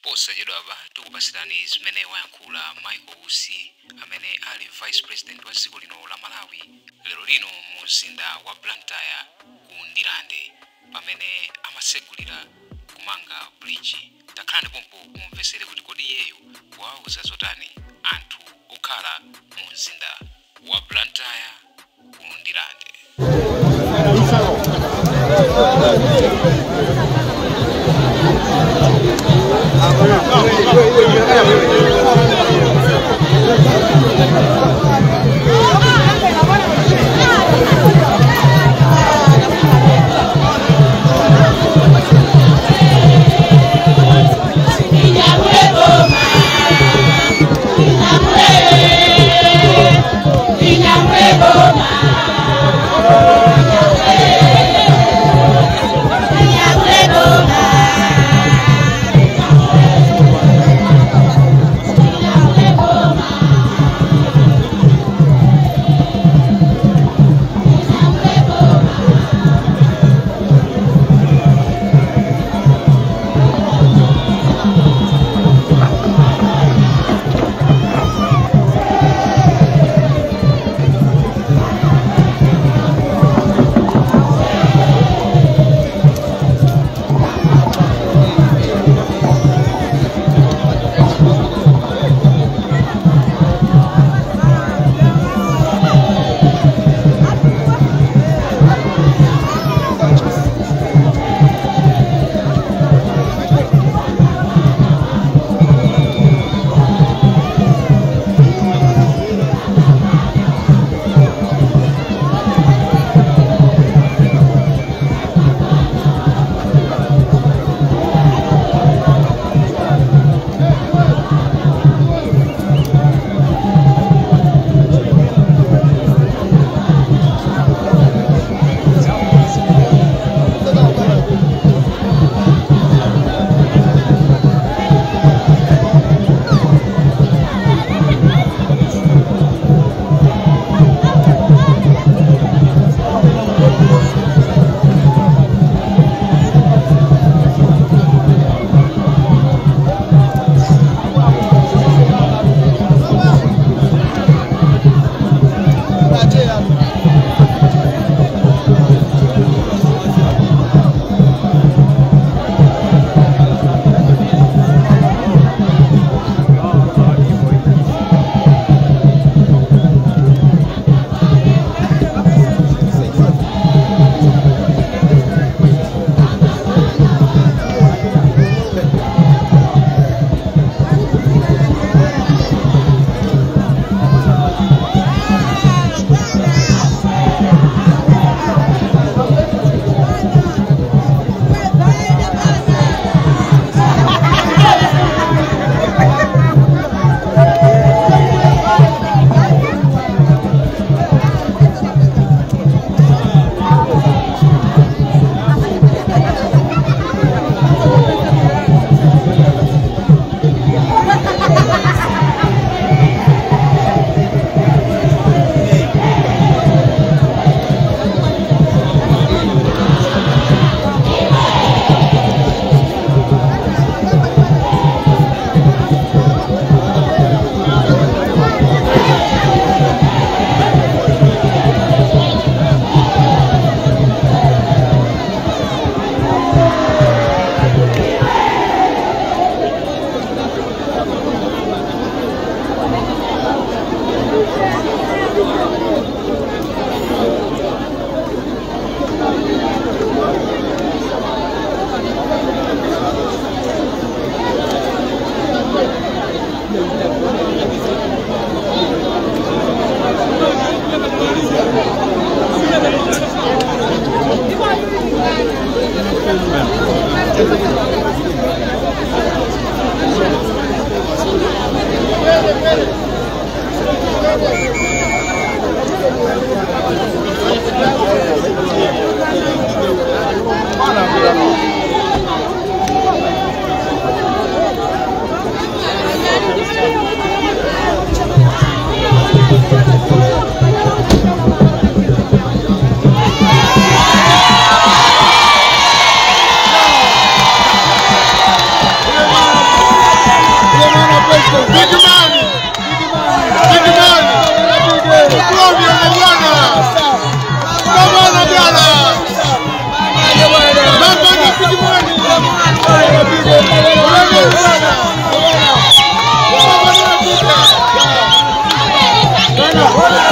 Posachedwapa tikupasirani zimene wayankhula Michael Usi, amene ali vice president wa dziko lino la Malawi, lero lino mu mzinda wa Blantyre ku Ndirande, pamene amasegulira kumanga bridge. Takhalani pompo mumvesere kuti kodi iyeyo wauza zotani anthu okhala mu mzinda wa Blantyre ku Ndirande. Big man. Big man. Bwana bwana.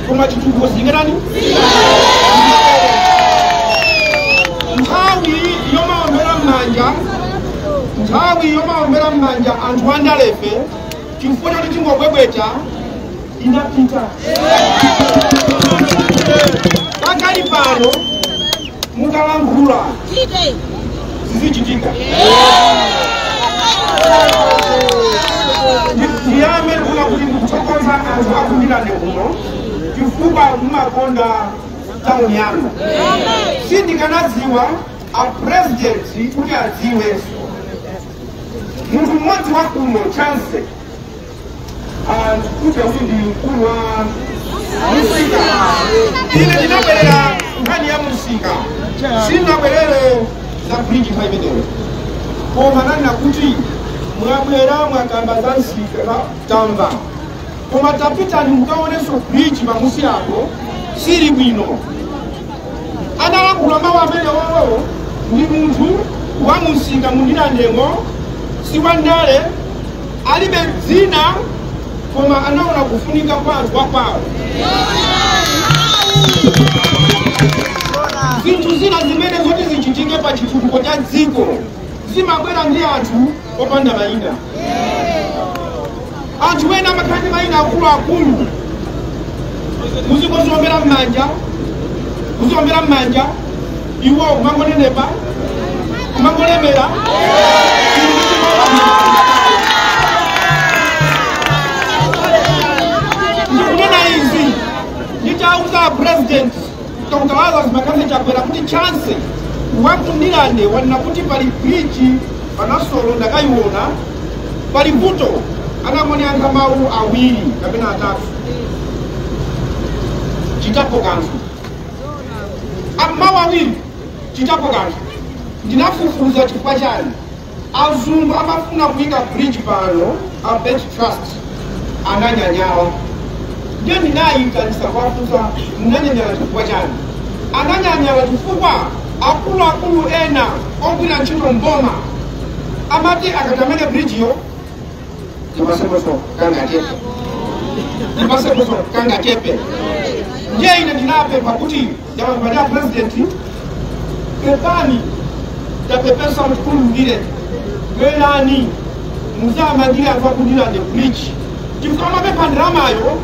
Koma chitukuko singerani? Nthawi yomaombera m'manja, nthawi yomaombera m'manja anthu andalefe chifukwa choti tingobwebweta inapita. Pakali pano mukalankhula zizichitika. Ndiyambe ndikuna kuti ndikuthokoza anthu akundilande kuno chifukwa mumakonda tauni yanu. Sindikanadziwa a president kuti adziwenso munthu mmodzi wa kuno Chance kuti akuti ndi mkulu wa musika. Ine ndinabwerera nkhani ya musika, sindinabwerere za bridge nthawi imeneyo, koma nanena kuti mwabwera mwakamba za msika tamva, koma tapitani mukaonenso bridge pamusi apo sili bwino. Analankhula mawu amene wowo ndi munthu wa musika mundilandemo, si wandale, alibe dzina, koma anaona kufunika kwa anthu wakwawo. Zinthu zina zimene zoti zichitike pa chitukuko cha dziko zimabwera ndi anthu opanda mayina. Anthu ena amakhala ndi mayina akuluakulu, muzikozombera m'manja, muziombera m'manja, iwo kumangonenepa, kumangolemera. Ndikunena izi nditauza president Dr. Lazarus McCarthy Chakwera kuti Chance wakundilande wanena kuti pali bridge panasolo ndakayiona pali vuto, anangoniyankha mawu awiri kapena atatu, chitapo kanthu. Mawu awiri, chitapo kanthu. Ndinafufuza chifukwa chani azungu amafuna kuyika bridge pano, a Bet Trust ananyanyala. Ndiye ndinayitanisa kuwafunsa munanyanyala chifukwa chani. Ananyanyala chifukwa akuluakulu ena ogwira ntchito mboma amati akatamene bridge yo tipaseposo kangachepe, tipaseposo kangachepe. Ndiye ine ndinapempha kuti ndamapempha president, pepani tapepesa mutikhululukire, bwerani muzamangire anthu akundilande bridge chifukwa amapempha ndalamayo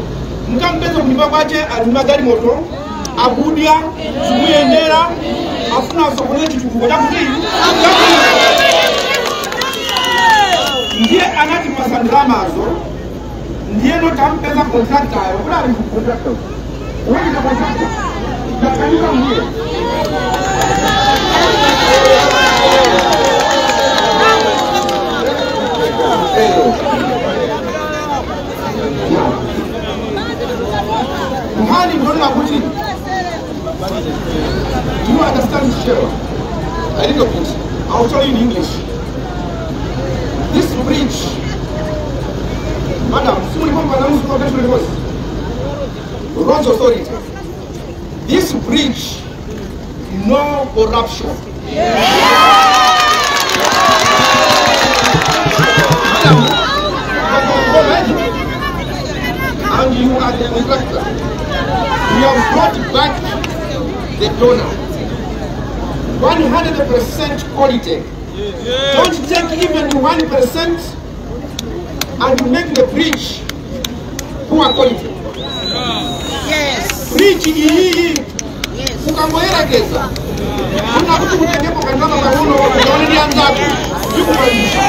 mukampeza kunyumba kwache ali magalimoto akudya zikuyendera afuna asokole chitukuko chakuti. Ndiye anatipasa ndalamazo, ndiyeno tampeza contractor yo kula ali contractor wewe ni contractor takanika mwe Mhani ndona kuti do you understand Chichewa? A little bit. I'll tell you in English. This bridge, madam, Roads Authority. This bridge, no corruption. Madam, and you are the contractor. We have brought back the donor. 100% quality. Don't take even 1% and make the bridge poor quality. Yes. Bridge iyi Yes. ukangoyerekeza kuna kuti kutengepo kandama kamuno ukaone anzako ndikumalisha.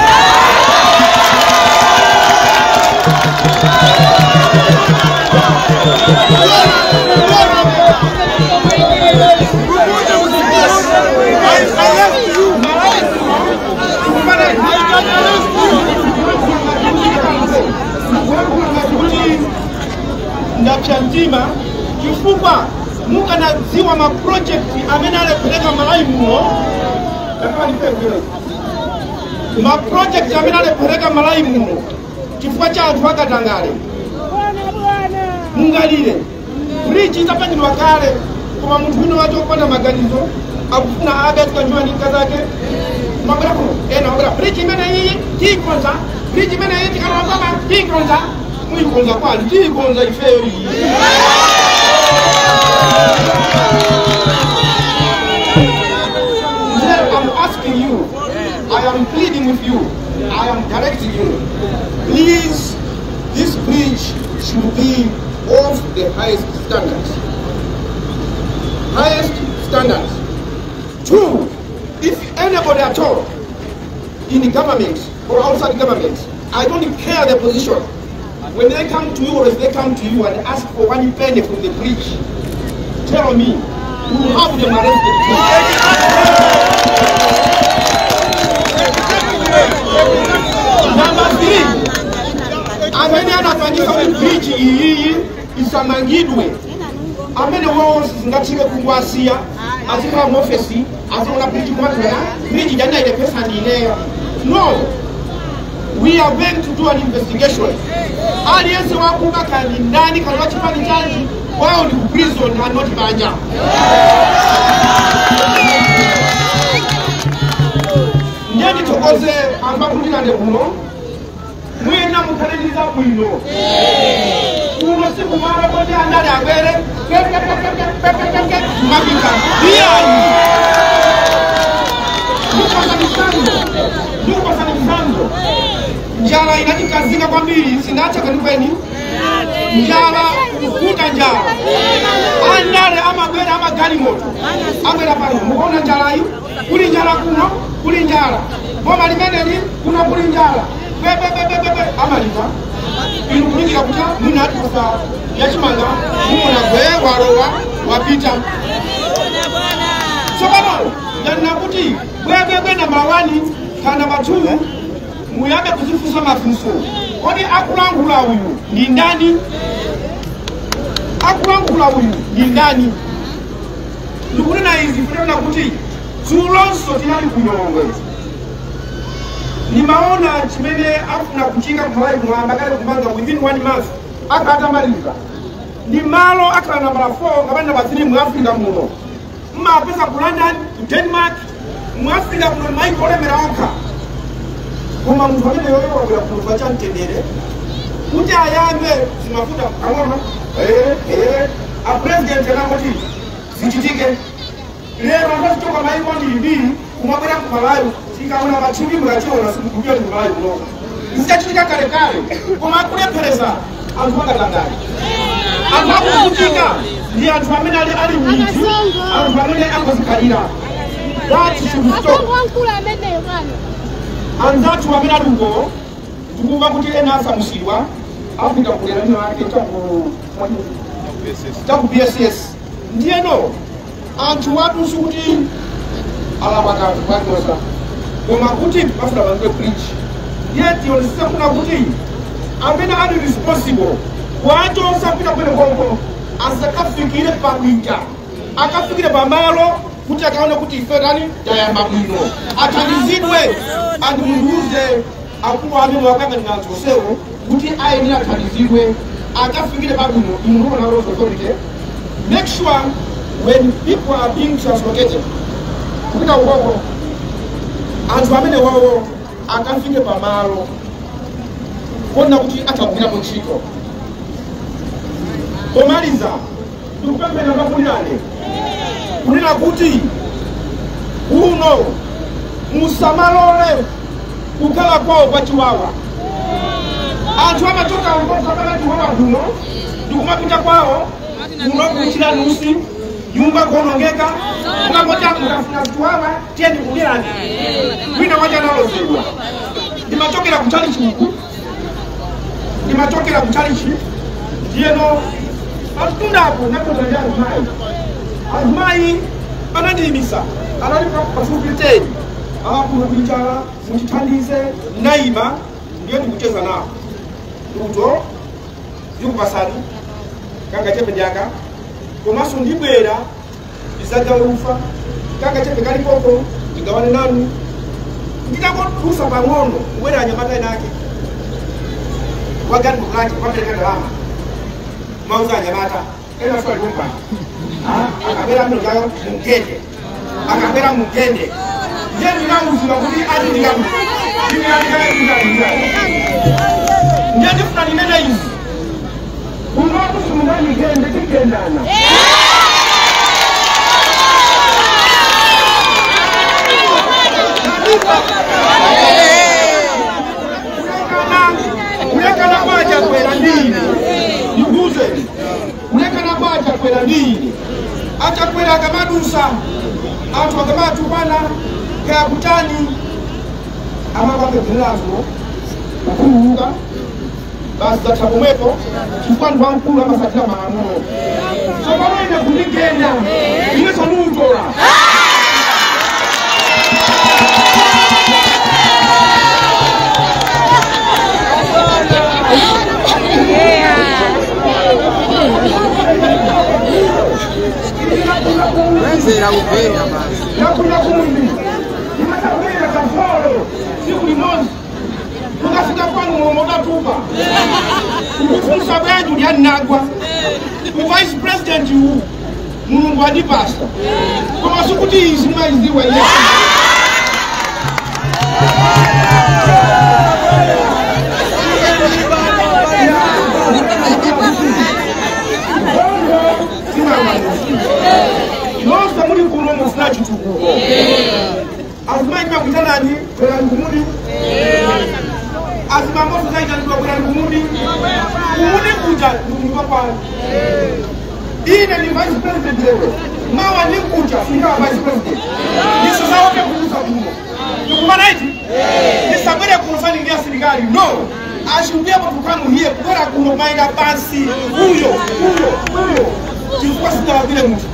Ndapsa mtima chifukwa mukanadziwa ma project amene alepereka Malawi muno, ma project amene alepereka Malawi muno chifukwa cha anthu akatangale mungalire bridge itapangidwa kale, koma munthu wina wacho opanda maganizo akufuna abe azikanjiwa ndi mkazi ake mabwera kuno ena mabwera bridge imene iyi tiyikonza, bridge imene iyi tikalambama tiyikonza, muyikonza kwani? Tiyikonza ifeyo iyi. I'm asking you, I am pleading with you, I am directing you, please, this bridge should be of the highest standards. Highest standards. 2, if anybody at all in the government or outside the government, I don't care the position, when they come to you or if they come to you and ask for 1 penny from the bridge, tell me, you have them arrested. Number 3, amene anafanyika kuti bridge iyi isamangidwe, amene wonse zingathike kungwasiya azikhala mu ofesi aziona bridge kumatera bridge janaile pesa ndineyo. No, we are going to do an investigation. Aliyense wakuba kandi ndani kandi wachipani chanji wao ndi ku prison and not banja. Ndiye ndithokoze anthu akundilande kuno, mwina mukhaliriza bwino kuno sikumala kuti andali abwere mapita iyani. Ndikupasani msanzo, njala inatikazika kwambiri, sinacha kwenikweni njala kukuta njala. Andale amabwera amagalimoto abwera pano, mukuona njalayi, kuli njala kuno, kuli njala boma limeneli kuno, kuli njala pepepepepe amalipa inu kulingira kuti mwina atikosa yachimanga mumona gwe warowa wapita. Tsopano ndanena kuti bwebwebwe nambala 1 kana namba 2 muyambe kuzifunsa mafunso. Kodi akulankhula uyu ndi ndani? Akulankhula uyu ndi ndani? Ndikunena izi kunena kuti dzulonso tinali kunyongwe, nimaona chimene afuna kuchinga kumalawi kumwamba kale kumanga within 1 month akatamaliza ndi malo akhala nambala 4 kapena nambala 3 mu Africa muno. Mmapeza ku London, ku Denmark, mu Africa muno maiko olemera okha. Koma munthu amene yoyo wabwera kuno cha mtendere kuti ayambe zimafuta pang'ono, a president anangoti zichitike lero ndazitoka maiko ndilimbiri kumabwera ku Malawi tikaona machivi mukachiona sikukupira ku Malawi kuno zichachitika kalekale, koma akulephereza anthu akatangale, anthu akuvutika ndi anthu amene ali m'midzi, anthu amene angozikhalira. That should stop. Anzathu amene ali uko ndikumva kuti ena asamusidwa afika kulera mino ake chaku BSS. Ndiyeno anthu watunso kuti alapakanthu kwakosa koma kuti pafuna pangwe bridge, ndiye tionesese kuna kuti amene ali responsible wachonse apita kumene konko asakafikire pabwinja, akafikire pamalo kuti akaone kuti ife tani tayamba bwino, athandizidwe. Anthu mundiuze akulu amene wakang'anira anthu onsewo kuti ayenera athandizidwe akafikire pabwino. Inu mukuona roads authority, make sure when people are being translocated kupita ukoko, anthu amene wawo akafike pamalo kuona kuti atagwirapo ntchito. Pomaliza ndikupemphera pakulirane kunena kuti kuno musamalole kukhala kwawo kwa chiwawa. Anthu amachoka ukoko chiwawa kuno ndikumapita kwawo kuno kuchira nusi nyumba kuonongeka, mukangoti mukafuna chiwawa tiyeni kulirani. Wina wacha analozedwa. Ndimachokera kuchalichi uku, ndimachokera kuchalichi ndiyeno patundapo nakonza ndi azimayi. Azimayi anandiyimisa, anali pafupi 10 akuno kuichala mutithandize, naima ndiye ndikucheza nawo ndikuto ndikupasani kanga chepe ndiyaka komanso ndibwera ndizagawe ufa kanga chepe kalikoko ndigawane nanu. Nditakotusa pang'ono kubwera anyamata ena ake wagani mukati kwapereka ndalama mauza anyamata ena sio alikumpa akabera mnjayo mugende, akabera mugende. Ndiye ndinauzira kuti ati ndikamu ndiye ndifuna ndinene izi kunotu simungani gende tigendana. Achakwera ndi ine. Achakwera akamadusa anthu akamatukwana kaya kutani amapapedzerazo kukhululuka basi zatha pomwepo chifukwa anthu amkulu amasatira malamulo. Tsopano ine kundigenda inenso ndiutola. Nakuna kumundi imasabwera kafolo siku limodzi ukafika kwanu mulomo utatupa ukufunsa bwanji uli anagwa ku vice president uwu Mulungu andipasa koma sikuti izi maiziwa iye. Nonse muli kuno musina chitukuko. Azimayi makuitanani bwerani kumudi. Azimambo saitanidwa bwerani kumudi. Kumudi kuja ndikunyumba kwanu. Ine ni vice president lero. Mawa ni kuja singawa vice president. Nisasaoke kuuza kuno. Ndikumana iti? Nisabwere kuno sani serikali. No. I should be able to come here kubwera kuno maina pansi. Uyo, uyo, uyo. Chifukwa sindawapile munthu.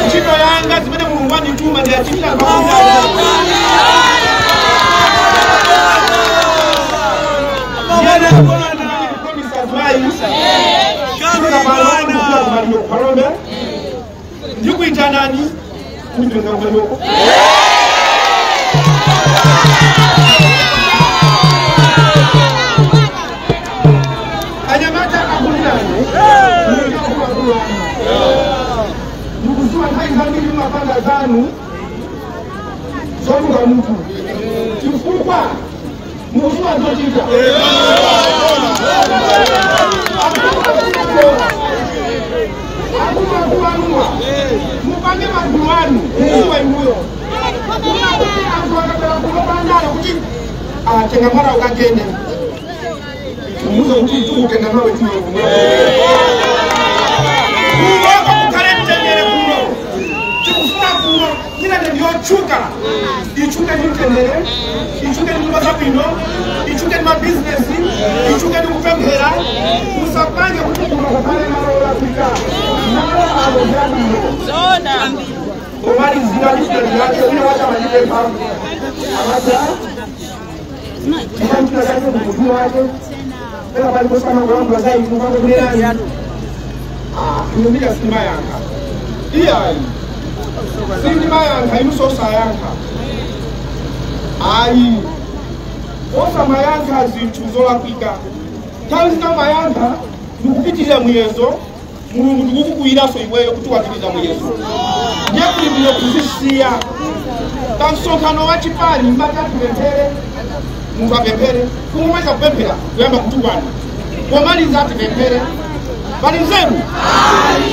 Ntchito yanga zimene Mulungu andituma ndiyachitira ndikuitanani kuti anyamata akulirani ndikuziwa nthawi zambiri mumapanga zanu zotuka mutu chifukwa mukuziwa zochita. Akuluakulu mupange magulu anu muziwa inuyo kuti anthu akabwera kulopandana kuti tenga mwana ukagende muze kuti tikutenda nawe tiwe kuno kukhale mtendere kuno tikufuna kuno nyina ndiyochuka ichuke ndi mtendere ichuke ndi nyumba zabwino ichuke ndi mabizinesi ichuke ndi kupemphera. Musapange kuti kuno kukhale malo olafika malo alo zabwino omalizira lisidali yake wina wachamalipemba amata ikamchita chake mkutu wake pera paliposama kulambula zaidi kupange kulerani inomika sindimayankha iyayi sindimayankha inuso osayankha ayi osamayankha zinthu zolakwika. Nthawi zina ndikupitirira muyezo Mulungu ndikukukwiraso iweyo kuti wapitiriza muyezo ndiye kuli bwino kuzisiya. Pa msonkhano wa chipani mbati atipemphere munthu apemphere kungomaliza kupemphera kuyamba kutukwana pomaliza atipemphere pali nzeru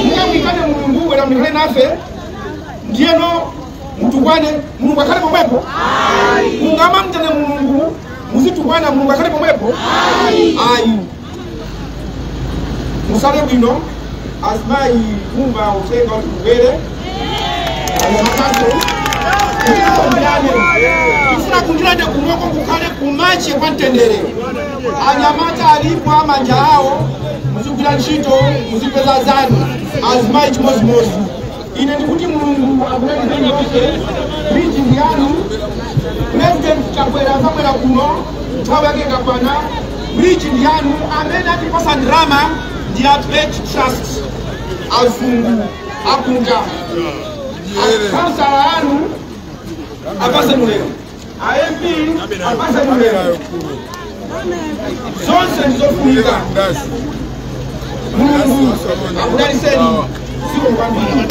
mukamwitane Mulungu bwera mulikhale nafe ndiyeno mutukwane Mulungu akhale pomwepo. Mungamamtane Mulungu muzitukwana Mulungu akhale pomwepo ayi. Musale bwino azimayi kumva uthenga kuti kubwere anyamataso tifuna kundilande kunoko kukhale kumache kwa mtendere. Anyamata alipo amanja awo muzigwira ntchito muzipeza zanu azimayi chimozimozi. Ine ndikuti Mulungu akudalitseni nonse. Meeting yanu President Chakwera azabwera kuno nthawi yake ikakwana. Meeting yanu amene atipasa ndalama ndi a Pledge Trust azungu akunja akansala anu apase mulero AMP apase mulero zonse ndizofunika. Mulungu akudalitseni. Zikomo kwambiri.